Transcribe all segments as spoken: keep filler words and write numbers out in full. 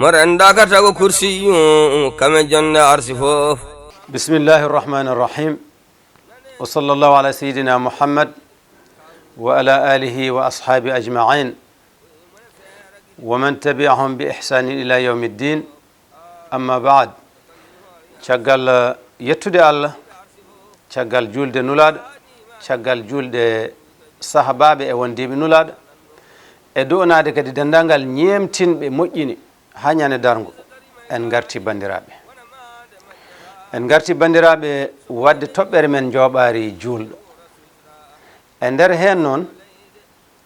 Mo renndaka tago kursiyu, kame jonnde arsi fof. Bismillahi rahmani rahim. Wa sallallahu ala sayyidina Muhammad wa ala alihi wa ashabi ajma'in. Wa man tabi'ahum bi ihsanin ila yawmi ddin. Amma ba'd. Caggal, eh, yettude Allah, caggal juulde Nulaaɗo, caggal juulde sahabaaɓe e wondiiɓe Nulaaɗo, e du'anaade kadi denndaangal ñeemtinɓe moƴƴini haa ñande darngo, en ngarti banndiraaɓe. En ngarti banndiraaɓe waɗde toɓɓere men njooɓaari juulɗo. E nder heen noon,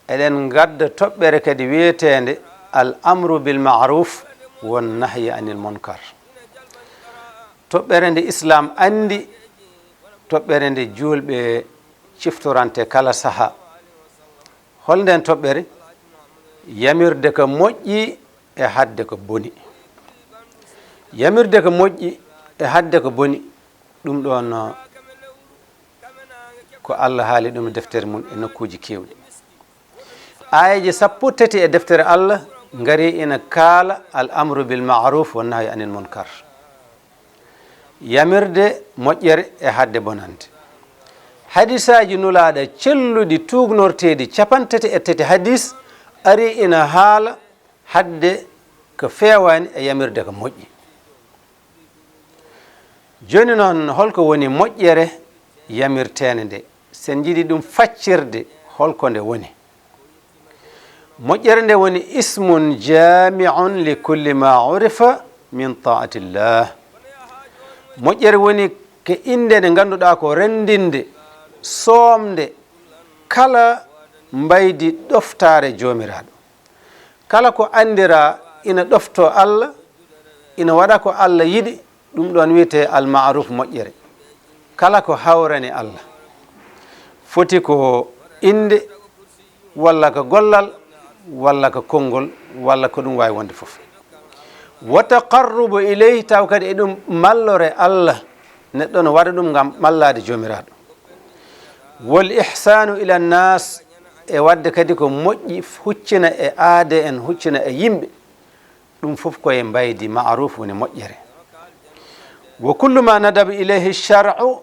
eɗen ngadda toɓɓere kadi wiyeteende al amru bil ma'ruf wan nahyi anil munkar. Toɓɓere nde Islaam anndi, toɓɓere nde juulɓe ciftorante kala sahaa. Hol nden toɓɓere? Yamirde ko moƴƴi e haɗde ko boni. Yamirde ko moƴƴi e haɗde ko boni, ɗum ɗoon ko Allah haali ɗum e deftere mum e nokkuuji keewɗi. Aayeeje sappo tati e deftere Allah ngari ina kaala al amru bil ma'ruf wa nahyi anil munkar. Yamirde moƴƴere e haɗde bonande. Hadisaaji Nulaaɗo celluɗi tuugnorteeɗi cappanɗe tati e tati hadis ari ina haala haɗde ko feewaani e yamirde ko moƴƴi. Jooni noon, holko woni moƴƴere yamirteende nde? Sen njiɗi ɗum faccirde, holko nde woni? Moƴƴere nde woni ismun jaami'un li kulli ma urifa min ta'atillah. Moƴƴere woni ko innde nde ngannduɗaa ko renndinde, soomde kala mbaydi ɗoftaare Joomiraaɗo. Kala ko anndiraa ina ɗoftoo Allah, ina waɗa ko Allah yiɗi, ɗum ɗoon wiyetee al ma'ruf, moƴƴere. Kala ko hawrani Allah, foti ko innde, walla ko gollal, walla ko konngol, walla ko ɗum waawi wonde fof. Wa taqarrubu ilayhi, taw kadi e ɗum mallore Allah, neɗɗo no waɗa ɗum ngam mallaade Joomiraaɗo. Wal ihsanu ila nnas, e waɗde kadi ko moƴƴi, huccina e aade en, huccina e yimɓe. Ɗum fof ko e mbaydi ma'ruf, woni moƴƴere. Wa kullu ma nadaba ilayhi shar'u,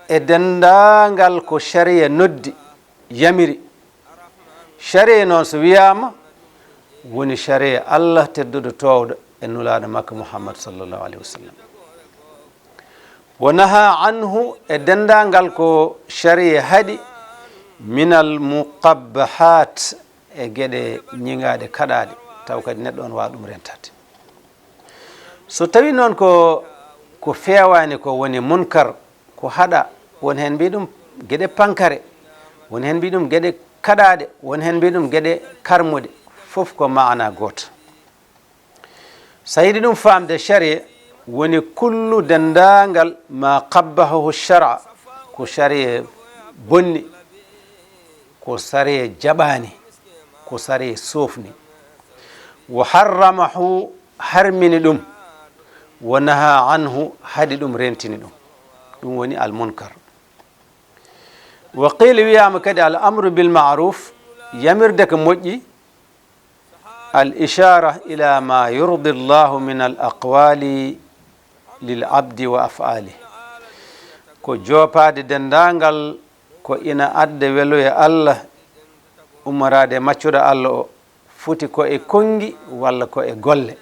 e denndaangal ko shari'a noddi, yamiri. Shari'a noon so wiyaama, woni shari'a Allah tedduɗo toowɗo e Nulaaɗo makko Muhammad sallallahu alayhi wa sallam. Wa naha anhu, e denndaangal ko shari'a haɗi, minal muqabbahat, e geɗe ñiŋaaɗe, kaɗaaɗe, taw kadi neɗɗo on waawa ɗum rentaade. So tawi noon ko, ko feewaani ko woni munkar, ko haɗa, won heen mbiy ɗum geɗe pankare, won heen mbiy ɗum geɗe kaɗaaɗe, won heen mbiy ɗum geɗe karmuɗe, fof ko maana gooto. So yiɗi ɗum faamde, shari'a woni kullu, denndaangal ma qabbahahu shara, ko shari'a bonni, ko shari'a jaɓaani, ko shari'a soofni. Wa harramahu, harmini ɗum. Wa naha anhu, haɗi ɗum, rentini ɗum. Ɗum woni al munkar. Wa qila, wiyaama kadi al amru bil ma'ruf, yamirde ko moƴƴi, al ishara ila ma yurdi Allahu min al aqwali lil abdi wa af'ali. Ko joopaade denndaangal ko ina adda weluye Allah, ummoraade e maccuɗo Allah o, foti ko e konngi walla ko e golle.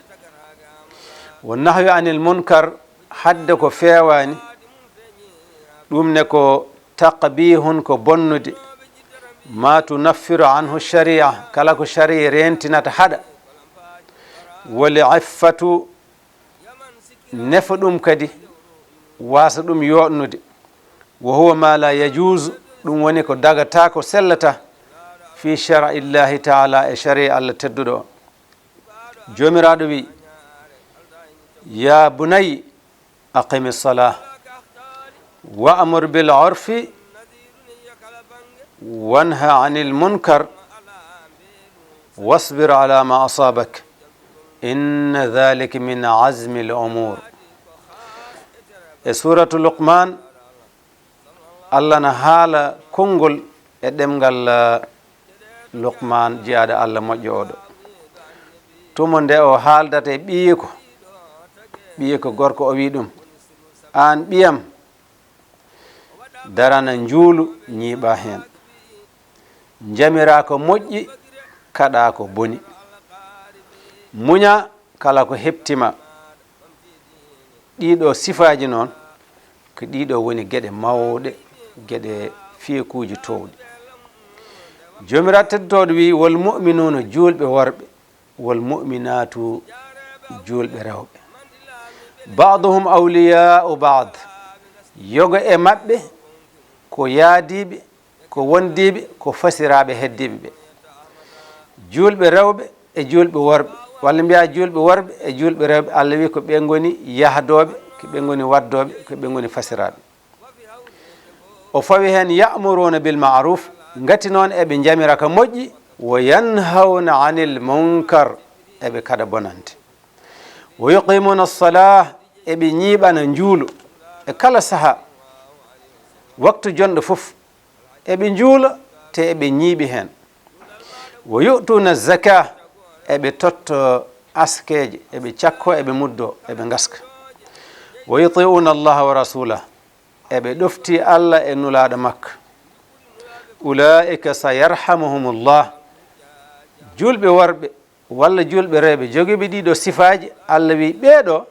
Wa nahyu anil munkar, haɗde ko feewaani, ɗum ne ko taqbihun, ko bonnude, ma tunaffiru anhu shari'a, kala ko shari'a rentinata haɗa. Wal iffatu, nefa ɗum kadi, waasa ɗum yooɗnude. Wa huwa ma la yajuuzu, ɗum woni ko dagataa, ko sellataa, fi shar'illahi taala, e shari'a Allah tedduɗo o. Joomiraaɗo wi, ya bunayya, aqimi salah, wa'mur bil urfi, wanha anil munkar, wasbir ala ma asabak, inna dhalika min azmi al umur. E suuratu Luqman, Allah na haala konngol e ɗemngal, eh, Luqman, jiyaaɗo Allah moƴƴo oɗo. Tumo nde o haaldata e ɓiyiiko, ɓiyiiko gorko o wi ɗum, "Aan ɓiyam, darana njuulu, ñiiɓa heen. Njamira ko moƴƴi, kaɗa ko boni. Muña kala ko heɓti ma." Ɗiɗo sifaaji noon, ko ɗiɗo woni geɗe mawɗe, geɗe fiyekuuji toowɗi. Joomiraaɗo teddotooɗo wi, "Wal mu'minuuna, juulɓe worɓe, wal mu'minaatu, juulɓe rewɓe. Ba'duhum awliyaa'u ba'd, yoga e maɓɓe ko yaadiiɓe, ko wondiiɓe, ko fasiraaɓe heddiiɓe ɓe." Juulɓe rewɓe e juulɓe worɓe, walla mbiya juulɓe worɓe e juulɓe rewɓe, Allah wi ko ɓe ngoni yahdooɓe, ko ɓe ngoni waddooɓe, ko ɓe ngoni fasiraaɓe. O fawi heen, "Ya'muruuna bil ma'ruf, ngati noon eɓe njamira ka moƴƴi, wa yanhawna anil munkar, eɓe kaɗa bonande. Wa yuqimuuna as-salah, eɓe ñiiɓana njuulu e kala saha, waktu jonɗo fof, eɓe njuula te eɓe ñiiɓi heen. Wa yu'tuuna zaka, eɓe totto askeeje, eɓe cakko, eɓe muddo, eɓe ngaska. Wa yuti'uuna Allaha wa rasulah, eɓe ɗofti Allah e Nulaaɗo makko. Ulaa'ika sayarhamuhumullah." Juulɓe worɓe walla juulɓe rewɓe jogiiɓe ɗiɗo sifaaji, Allah wi, "Ɓeeɗo,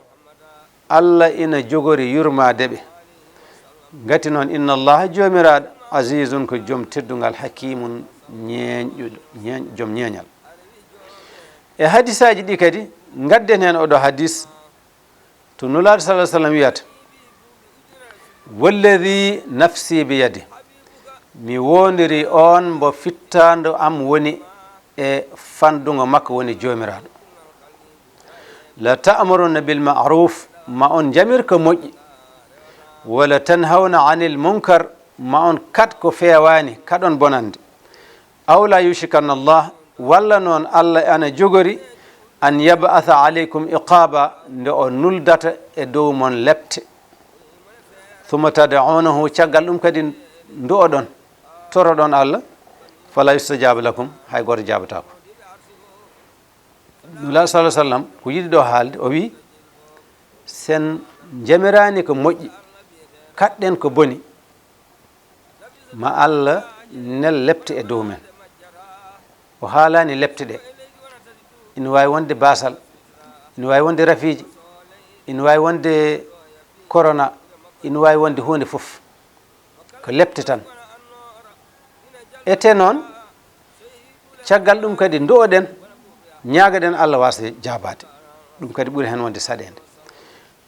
Allah ina jogori yurmaade ɓe." Ngati noon, "Inna Allaha, Joomiraaɗo, azizun, ko joom teddungal, hakimun, ñeeñɗuɗo, ñeeñ-, joom ñeeñal." E hadisaaji ɗi kadi, ngadden heen oɗo hadis, to Nulaaɗo sallallahu alaihi wasallam wiyata, "Walladi nafsi bi yadi, mi woondiri on mbo fittaandu am woni e fandungo makko, woni Joomiraaɗo. La ta'muruna bil ma'ruf, ma on njamir ko moƴƴi. Wala tanhawna anil munkar, ma on kaɗ ko feewaani, kaɗon bonande. Aw la yushikanna Allah, walla noon Allah ana jogori an yab'atha alaykum iqaba, nde o nuldata e dow mon lepte. Thumma tad'unahu, caggal ɗum kadi ndu'oɗon, toroɗon Allah, fala yustajabu lakum, hay gooto jaabataako." Nulaaɗo sallallahu alaihi wasallam ko yiɗi ɗo haalde, o wi, "Sen njamiraani ko moƴƴi, kaɗɗen ko boni, ma Allah nel lepte e dow men." O haalaani lepte ɗe. Ina waawi wonde baasal, ina waawi wonde rafiiji, ina waawi wonde korona, ina waawi wonde huunde fof. Ko lepte tan. Ete noon, caggal ɗum kadi ndu'oɗen, ñaagaɗen Allah waasa jaabaade. Ɗum kadi ɓuri heen wonde saɗeende.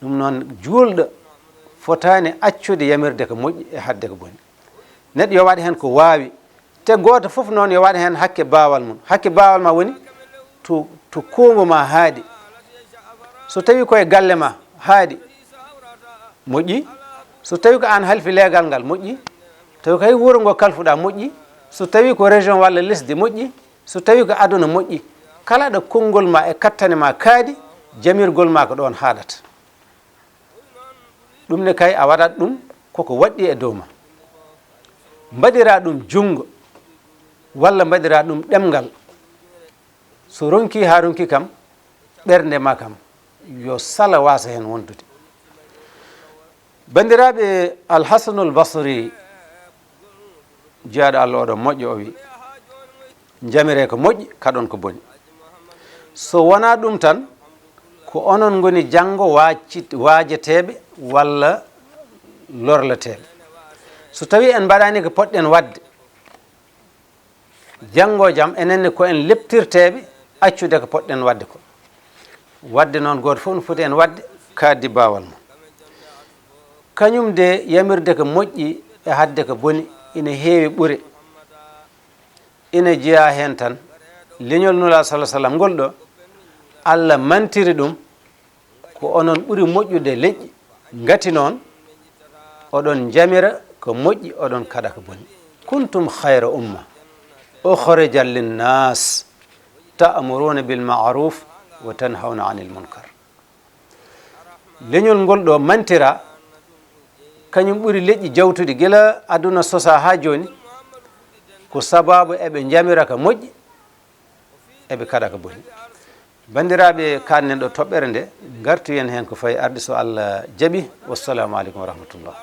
Ɗum noon, juulɗo fotaani accude yamirde ko moƴƴi e haɗde ko boni. Neɗɗo yo waɗ heen ko waawi. Te gooto fof noon yo waɗ heen hakke baawal mum. Hakke baawal ma woni to, to koongu ma haaɗi. So tawi ko e galle ma haaɗi, moƴƴi. So tawi ko aan halfi leegal ngal, moƴƴi. Tawi ko hay wuro ngo kalfuɗa, moƴƴi. So tawi ko région walla lesdi, moƴƴi. So tawi ko aduna, moƴƴi. Kala ɗo konngol ma e kattane ma kaaɗi, jamirgol ma ko ɗoon haaɗata. Ɗum ne kay a waɗat ɗum koko waɗɗi e dow ma. Mbaɗira ɗum junngo walla mbaɗira ɗum ɗemngal. So ronki haa ronki kam, ɓernde ma kam yo sala waasa heen wondude. Banndiraaɓe, Al Hasanul Basri, jiyaaɗo Allah oɗo moƴƴo, o wi, "Njamire ko moƴƴi, kaɗon ko boni. So wonaa ɗum tan, ko onon ngoni janngo waacit-, waajeteeɓe walla lorleteeɓe. So tawii en mbaɗaani ko potɗen waɗde, janngo jam, enen ne ko en leptirteeɓe accude ko potɗen waɗde ko. Waɗde noon, gooto fof no foti en waɗde kaaddi baawal mum." Kañum de, yamirde ko moƴƴi e haɗde ko boni ina heewi ɓure. Ina jeyaa heen tan, leñol Nulaaɗo sallallahu alaihi wasallam ngol ɗo, Allah mantiri ɗum, ko onon ɓuri moƴƴude leƴƴi. Ngati noon, oɗon njamira ko moƴƴi, oɗon kaɗa ko boni. "Kuntum khayra umma ukhrijat linnas ta'muruna bil ma'ruf wa tanhawna anil munkar." Leñol ngol ɗo mantira, kañum ɓuri leƴƴi jawtuɗi gila aduna sosa haa jooni, ko sababu eɓe njamira ko moƴƴi, eɓe kaɗa ko boni. Banndiraaɓe, kaaɗnen ɗo toɓɓere nde, ngartoyen heen ko fayi arde so Allah jaɓi. Wassalamu aleykum wa rahmatullah.